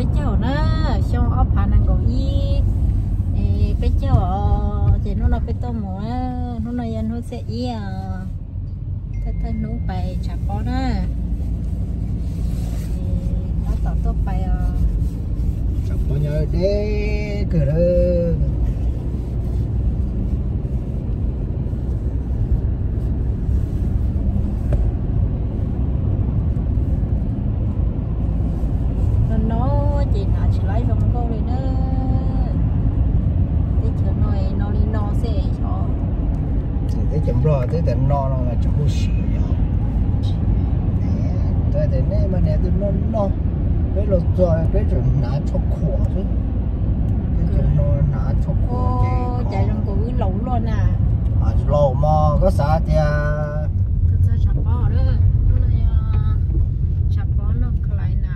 Peb caug na, xyoo ob phav nees nkaum ib, es peb caug os, ces hnub no peb tuaj mus, hnub no yog hnub xiab ib os, thawj thawj hnub pais Tshav Pob na, tab tom tuaj pais os. Tshav Pob nyob deb kawg lawm. No no ces hnav tsis laib zoo nkauj li na. Teb chaws no no li no xwb os. Teb chaws Nplog teb chaws no no mas tseem huj sim yog. Tuaj tias nej mas niam tus no no, peb los txog peb tseem hnav tsho khuam xwb. Peb tseem no hnav tsho khuam ces cas zoo nkaus wb laus luaj na. Laus mog, koj xav tias Tshav Pob, Tshav Pob no kawg li na.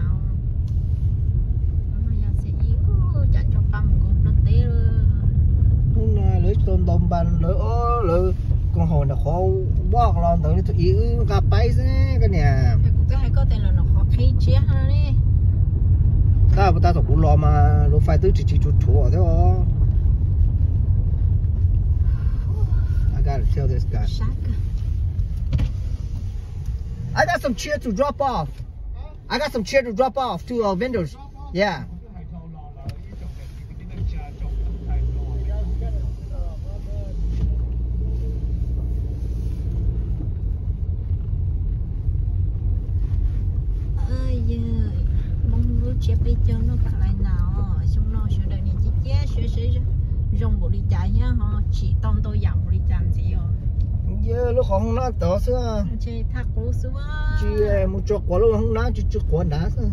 Cas nco pa mus nkaus nplooj teb. Hnub no lawv tsis tau ntaus npas lawv, lawv koom haum ntawm qhov vaj los ntawd ib wb nqa paib xwb koj niam. Kuv twb hais koj tias los no qhov qhib tsiab li. Tab sis thaum kuv los mas lub fais twb tsis tsis tsuav tsuav thiab os. I gotta tell this guy. I got some chair to drop off. I got some chair to drop off to our vendors. Yeah. Yog Hmoob lub tsiab peb caug no kawg li na. Xyoo no sawv daws niam cia siab seb zoo npaum li cas thiab ho tsim tau ntau yam npaum li cas ntxiv os. Yog lub qhov hoob nab tod xwb. Ntshe thaj qub xwb. Tsis mus tso quav lub hoob nab, tsis tso quav nrad xwb.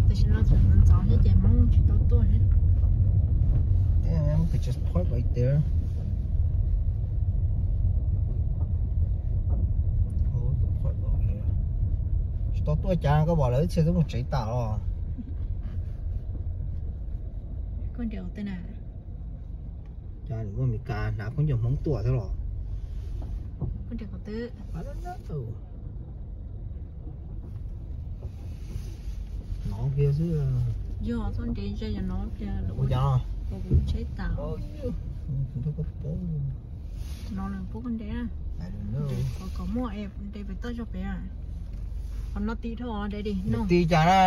Tam sim no tseem ntxov thiab ces Hmoob tsis tau tuaj thiab. Damn, we could just park right there. Tsis tau tuaj cas, koj pom lawv txhia twb mus tsev tas los. Koj nrhiav qhov twg na? Cas muaj Meskas hnav khaub ncaws Hmoob tuaj thiab los? Koj nrhiav qhov twg? Nov kiag xwb. Yog txhob nres ze, yog nov kiag lawm. Ua cas? Kuv tsheb tas. Nov lawm pub koj nres na. Qhov kom muaj es nres pem toj zog pem. Qhov no ti dhau, nres di no. Ti cas na?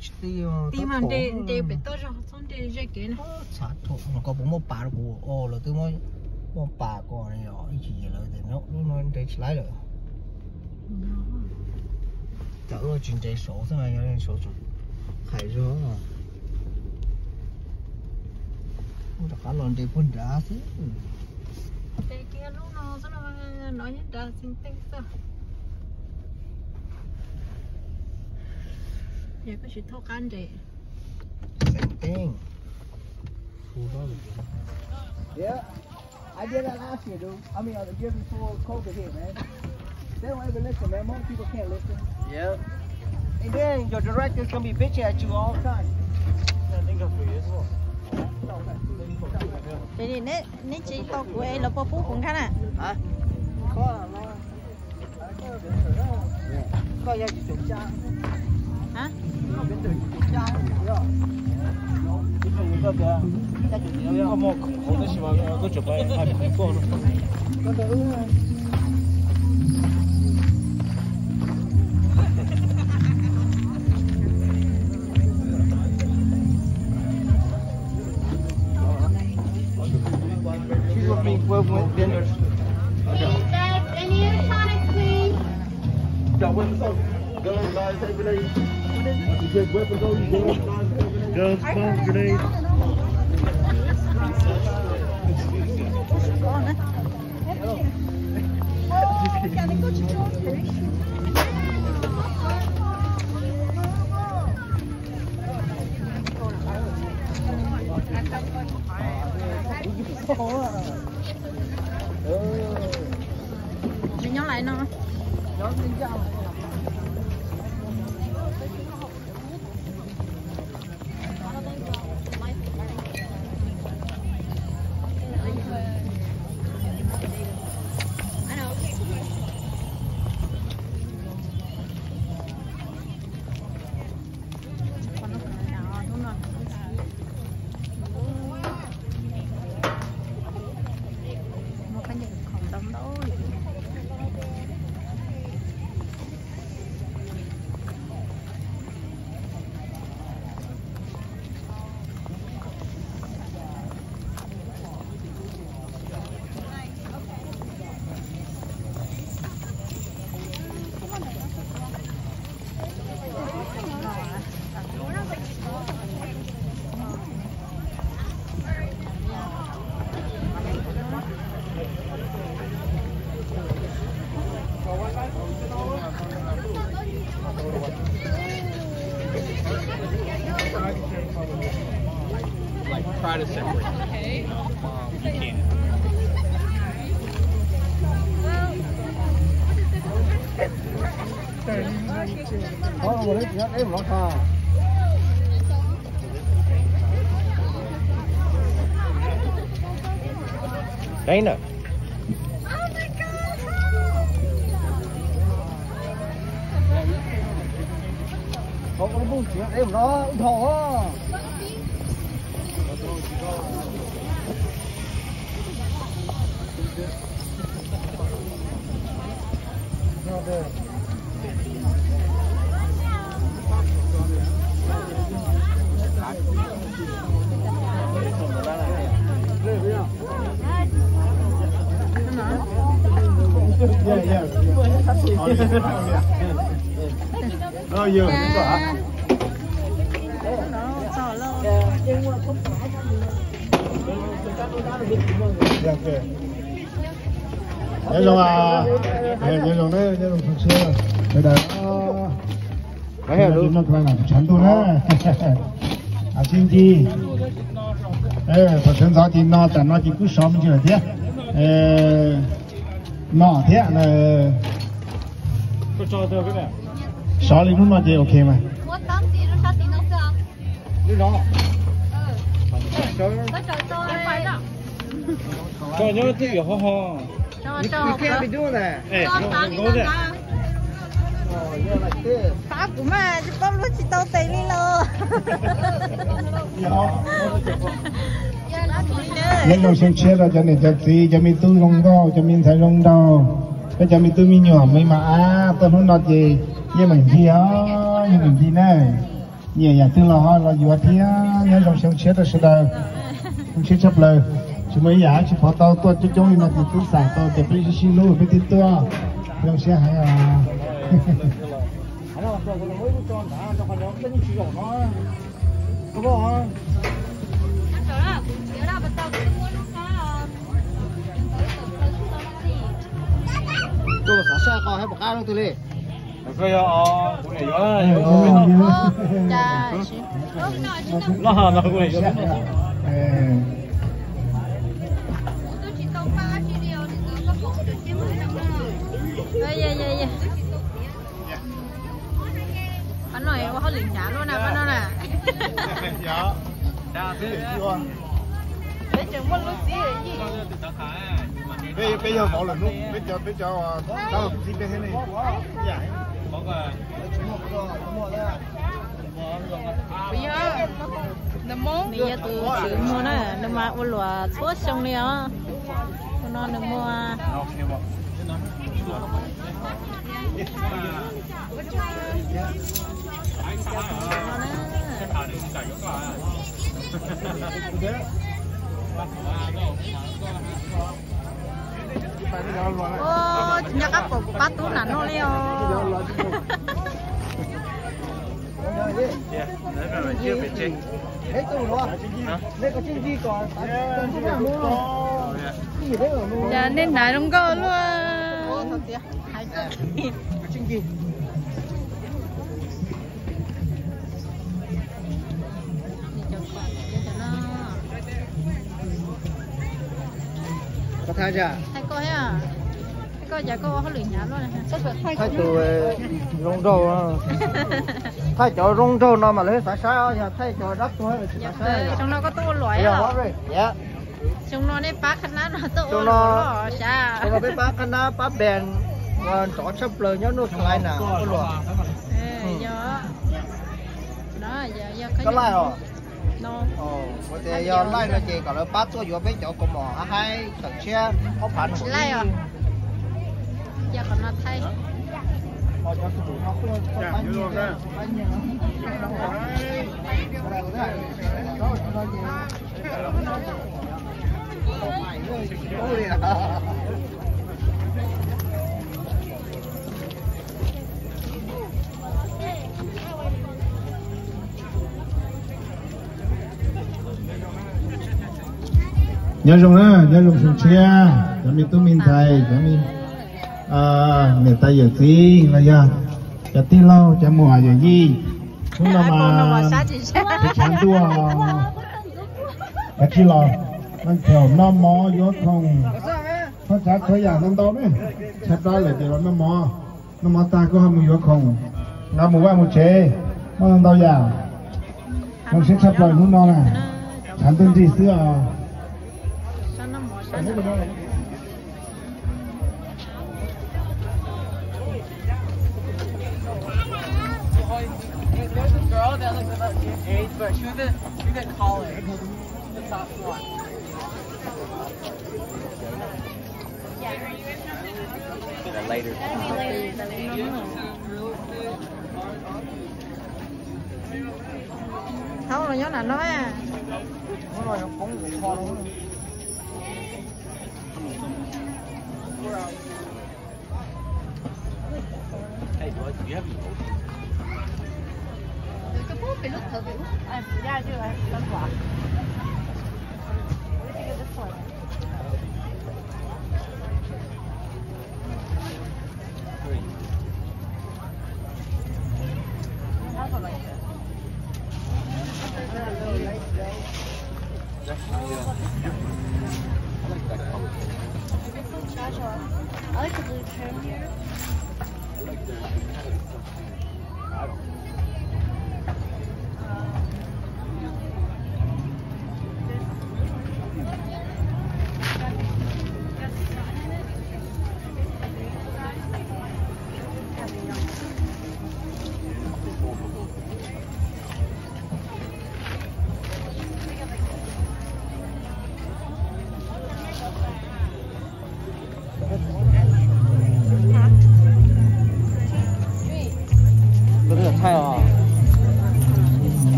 Tsis ti. Ti mas nres, nres pem toj zog, txhob nres ze kev na. Tshav dhau, koj puas muaj pas rau kuv? Lawv twb muaj pas kom ib chim lawm tias lub no nres tsis laib lawm. Cas ua tsis nres saud xwb, yog saud tseem qhais zog. Rov qab los nres puag nrad xwb. Nres kiag lub no xwb no, nov nyob nrad xeeb teej xwb. Yog koj tsis thauj qab nres. Xeeb teej. Yeah, I did that last year, dude. I mean, uh, the year before COVID hit, man. They don't ever listen, man. Most people can't listen. Yeah. And then your director's gonna be bitching at you all the time. Ces neb, neb tsis tau kuv es lawv puas pub kuv nkag na? Koj yog tsis tus cab. Koj muaj khoom hauv tab sis mas koj tseem pais hais khoom tuaj no. She's looking for vendors. Any bags, any electronics, please? Got weapons on. Guns, knives, hand grenades. What is it? Guns, knives, grenades. Guns, knives, grenades. Nws nyob lawm no. Muaj khaub ncaws khov ntau ntau li. Like, try to separate. Um, you can't. Dana. Nyob zoo, nyob zoo, nyob zoo sawv daws. Noj kab lam tshav ntuj na. Sib ncig, thaum sawv ntxov ces no, tam no ces kuj sov me ntsis lawm thiab. No thiab, sov li hnub no ces ok mas. Pab kuv mas tsis paub luag tsis tau tes li los. Nyob zoo xyoo tshiab rau cov niam cov txiv, cov me tub zoo nkauj, cov me ntxhais zoo nraug, peb cov me tub me nyuam me mas ab, tuaj hnub no ces yeej meem ncig os, yeej meem ncig na. Nyiam yam twg los ho los yuav thiab. Nyob zoo xyoo tshiab rau sawv daws. Xyoo tshiab tshaj plaws, tsis muaj ib yam tsis pov tau, tuaj coob coob li no ces twb xav tau tias peb sib sib hlub peb twb tuaj. Zoo siab heev os. Tuaj xav saib qo hais puas qab leej twg li. Pab no ua hauj lwm hnyav luaj na, pab no na. Peb tseem muaj lub txib. Peb, peb yog vauv lwm hnub, peb cov, peb cov dab laug txib peb thiab ne. Nws yog tus tswv muag na, nws mas ua luam txhua xyoo li os. Tus no nws muag. Nyob qab pom kuv pab tub nam noj li os. Cas nej hnav zoo nkauj luaj. Koj thaij, thaij koj thiab. Koj cas koj ua hauj lwm hnyav luaj. Thaij tus zoo nraug, thaij cov zoo nraug no mas lawv xav saib, yog thaij cov dab tuag tsis xav saib. Xyoo no koj tuaj ua luam yog. Xyoo no nej pab qhab nab no tuaj ua luam los sav. Xyoo no peb pab qhab nab pab band uas nrov tshaj plaws nyob North Carolina ua luam. Koj laij os. Ua tias yog laij no ces kom lawv pab tuaj yuav peb cov kaus mom haib haib tawm tshiab ob phav no. Nyob zoo na, nyob zoo xyoo tshiab cov me tub me ntxhais, cov me niam tais yawm txiv los yog cov tij laug cov muam yawm yij. Hnub no mas peb tshav ntuj kav tsij los, noj mov yuav khoom, thaj tsam txhua yam ntau ntau ne. Tshaib plab lawm ces los noj mov, noj mov tag koj ho mus yuav khoom, nqa mus vaj mus tsev, muaj ntau yam. Zoo siab tshaj plaws hnub no na, tshav ntuj nrig xwb os. There's a girl that looks about your age, but she was in, she was in college. The sophomore. Later. Thaub los nyob nram no. I like the blue trim here.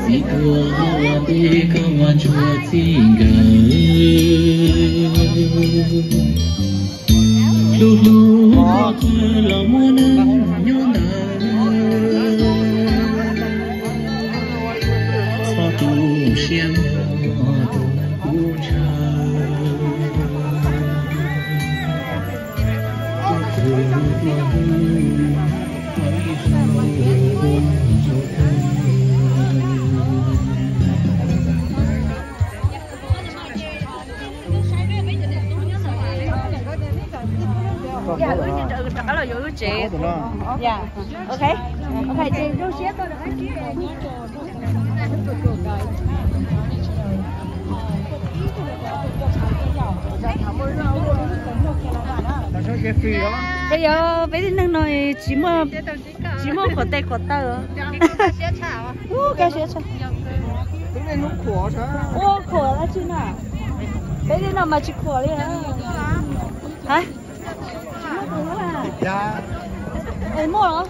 Txiv tuag ua teb koj ua txij nkawm, hlub hlub koj qhov los muaj neeg nyob ntawd, txhob tu siab muaj tus neeg kub ntshaw. Rov qab los yuav lub tsev. Ok, ok, ces zoo siab tuaj rov qab. Yog peb tej neeg no tsis muaj, tsis muaj khuam tes khuam taw. Ua khuam dab tsi na? Peb tej no mas tsis khuam li. Hais, muaj los?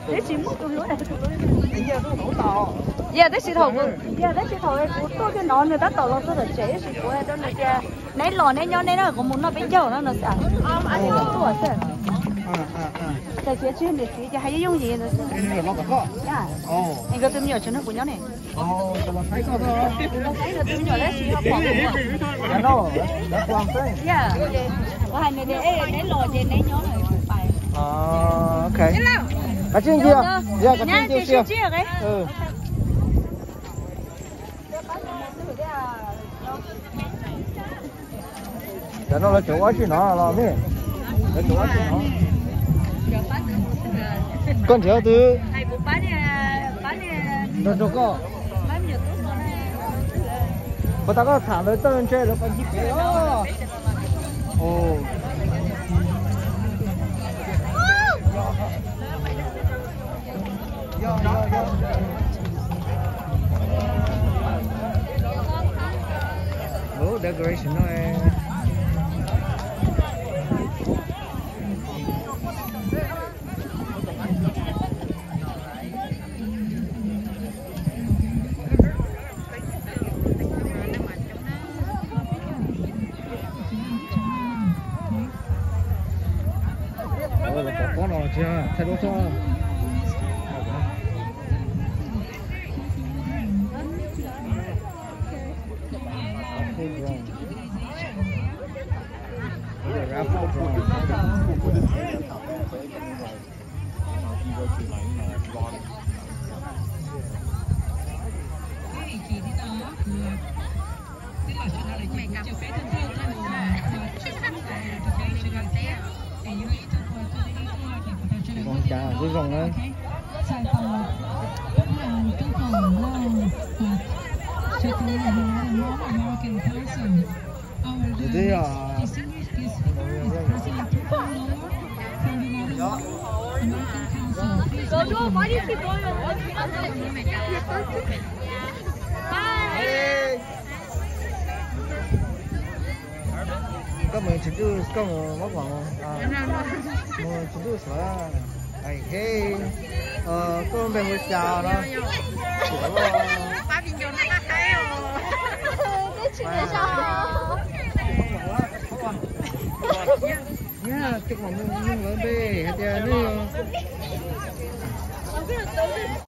Peb tsis muaj tus hlub. Yog tab sis thaum, yog tab sis thaum kuv tuaj kiag no nws tab tom los txog tom tsev tab sis kuv hais rau nws tias neb los neb nyob neb na, kuv mus noj peb caug no no xwb. Tuaj xwb. Ces txiv tsis niam txiv ces hais yooj yooj yim ntawd xwb. Nkawd tus me nyuam tseem nrog kuv nyob ne. Kuv hais nws tias neb los ces neb nyob no kuv pais. Ok. Kav tsij ncig, yog kav tsij ncig. Cov no lawv tseem ua dab tsi no los nej? Koj nrhiav twg? Nrog nrog koj. Puas tas koj tham lawv txawj ntshe lawv pas ncig kev os. Lub decoration no. Ua, lawv pov pob no tsis thaij duab txhob. Raffle draw. Zoo cas zoo zoo na. Ces twb yog Koj mus tsis ntuj, koj mus muab kuam mus. Mus tsis ntuj xwb. Hey, koj npe hu cas no? Nyab, tej kom mus nug lawv npe hais tias nej yog